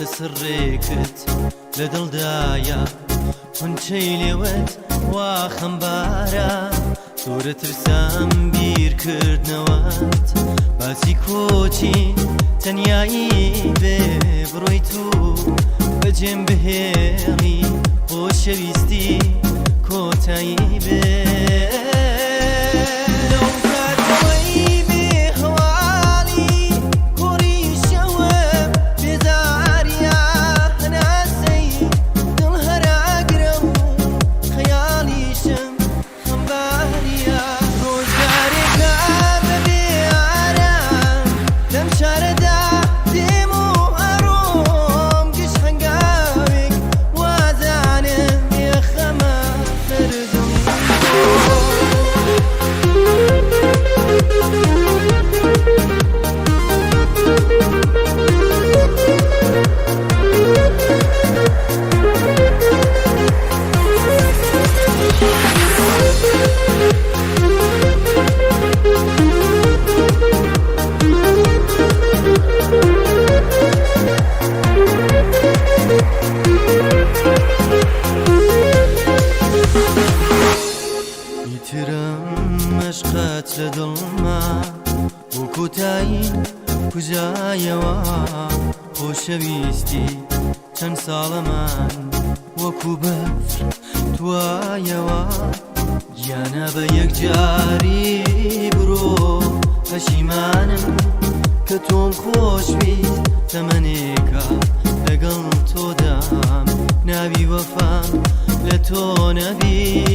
چە سڕێکت لە دڵدایە خونچەی لێوت وا خەمبارە زۆرە ترسام بیرکردنەوەت باسی کۆچی تەنیایی بێ بڕۆیت و بەجێم بهێڵی خۆشەویستی کۆتایی بێ لەو کاتەوەی بێ هەواڵی کوڕی شەوم بێزاریە هەناسەی دڵ هەراگرە و خەیاڵیشم خەمباریە ڕۆژگارێکە بەبێ ئارام لەم شارەدا دێم و ئەڕۆم گشت هەنگاوێک وازانم بێخەمە سەر دڵی خۆم. ئیترم مەشقەت لە دڵما بۆ کۆتایی کوژایەوە خۆشەویستی چەند ساڵەمان وەکو بەفر توایەوە گیانە بە یەکجاری بڕۆ پەشیمانم کە تۆم خۆشویست تەمەنێکە لەگەڵ تۆدام ناوی وەفام لە تۆ نەبی.